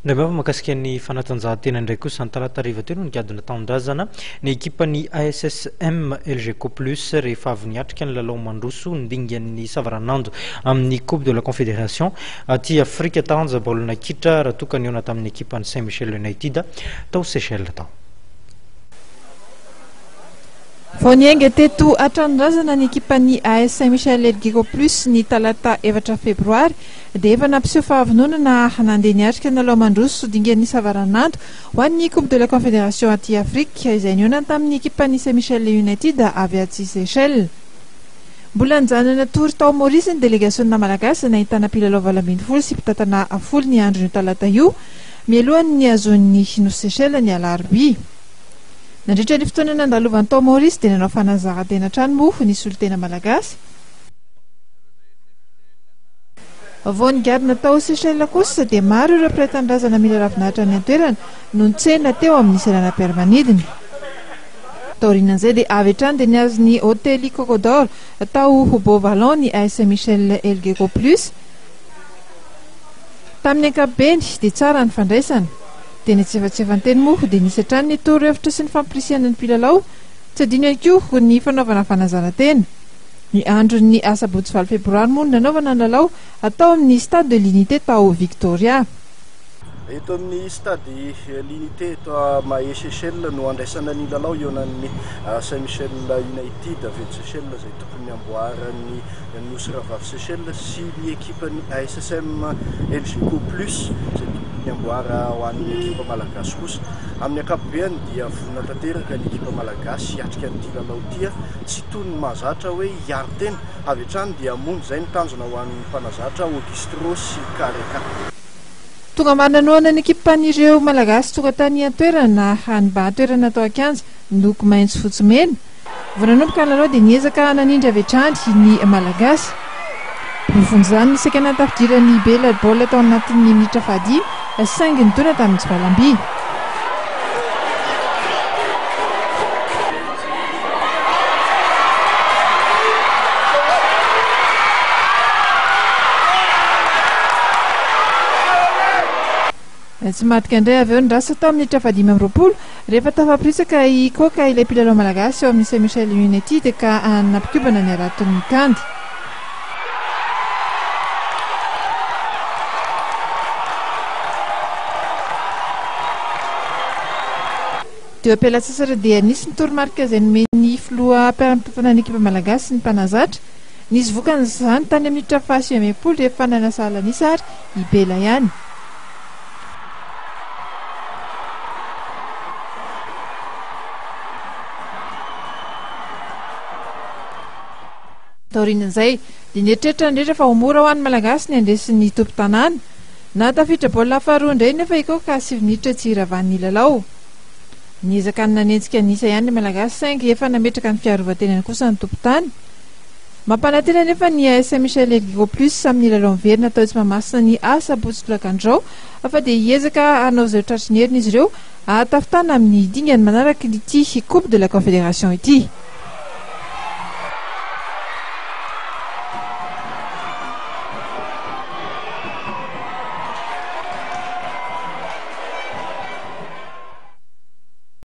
Indray mba mahakasika ny fanatanjahantena indray kosa, ny talata hariva teo no nigadona tanindrazana ny ekipan'ny ASSM Elgeco Plus rehefa avy niatrika ny lalao mandroso ny dingan'ny savaranando amin'ny Coupe de la Confédération aty Afrika taranja baolina kitra raha toa ka nihaona tamin'ny ekipan'ny Saint Michel United tao Seychelles tao. Vao niainga teto an-tranondrazana ny ekipan'ny AS Saint Michel Elgeco Plus ny talata efatra febroary dia efa nampiseho fahavononana nandeha niatrika ny lalao mandroso dingan'ny savaranando ho an'ny Coupe de la Confédération aty Afrika izay nihaonany tamin'ny ekipan'ny Saint Michel United avy atsy Seychelles. Mbola nijanona natory tao Maurice ny delegasiona malagasy izay nahitana mpilalao 18 sy mpitantana folo ny andron'io talata io mialohan'ny nihazoan'ny Nosy Seychelles ny alarobia. Nandritra ny fotoana nandalovany tao Maurice dia nanao fanazarantena hatrany moa ny solontena malagasy. Vao nigadona tao Seychelles kosa dia maro ireo mpiray tanindrazana mila ravinahitra any an-toerana no nitsena teo amin'ny seranam-piaramanidina. Taorian'izay dia avy hatrany dia nihazo ny hotely Coco d'Or tao Beau Vallon ny AS Michel Elguero Plus. Tamin'ny ankapobeny dia tsara ny fandraisana. Teny antsefatsefan-teny moa dia nisy hatrany ny torohevitra sy ny fampirisihana ny mpilalao. Tsy adino ihany koa ny fanaovana fanazarantena. Ny andron'ny asabotsy valo febroary moa no nanaovana ny lalao atao amin'ny Stade de l'Unité tao Victoria. Eto amin'ny Stade l'Unité eto Mahé Seychelles no handraisana ny lalao hihaonan'ny Saint Michel United avy eto Seychelles izay tompon'ny amboaran'ny Nosy Rahavavy Seychelles sy ny ekipan'ny ASSM Elgeco Plus izay tompon'ny amboara ho an'ny ekipa malagasy kosa. Amin'ny ankapobeny dia vonona tanteraka ny ekipa malagasy hiatrika an'ity lalao ity. Tsy toy ny mahazatra hoe hiaro tena avy hatrany dia hamonjy izay ny tanjona ho an'ny mpanazatra Augustro sy Kareka. Tonga maro nanohana ny ekipan'ireo Malagasy tonga tany an-toerana nibahan-toerana tao an-kianja niloko maitso fotsy mena. Vao nanomboka ny lalao dia niezaka nanindry avy hatrany ny Malagasy. Porofon'izany ny saika nahatafidiran'i Bela baolina tao anatin'ny minitra fahadimy saingy nidona tamin'ny tsivalam-by. Tsy madika indray avy eo ny rasa tao amin'ny minitra faha-25 rehefa tafaporitsaka i Koka ilay mpilalao malagasy eo amin'ny Saint Michel United ka nampikobana ny haraton'ny Kandy. Teo am-pialantsasatra dia nisy ny toromarika izay nomen'ny filoha mpiara-mitantana ny ekipa malagasy sy ny mpanazatra. Nisy vokany izany tany amin'ny minitra faha 69 rehefa nanasahala an'isa ary i Bela ihany. Taorian'izay dia nieritreritra ny rehetra fa ho mora ho an'ny Malagasy ny handresy ny tompon-tanàna. Nahatafiditra baolina faharoa indray nefa i Koka sivy minitra tsy hiravan'ny lalao. Niezaka ny nanenjika ny isa ihany ny Malagasy saingy efa nametraka ny fiarovan-tenany kosa ny tompon-tany. Mampanantena anefa ny AS Michel Erguigo Plus amin'ny lalao miverina atao etsy Mahamasina ny asabotsy tolakandro izao fa dia hiezaka hanao izay ho tratry ny heriny izy ireo hahatafitana amin'ny dingana manaraka ity Coupe de la Confédération ity.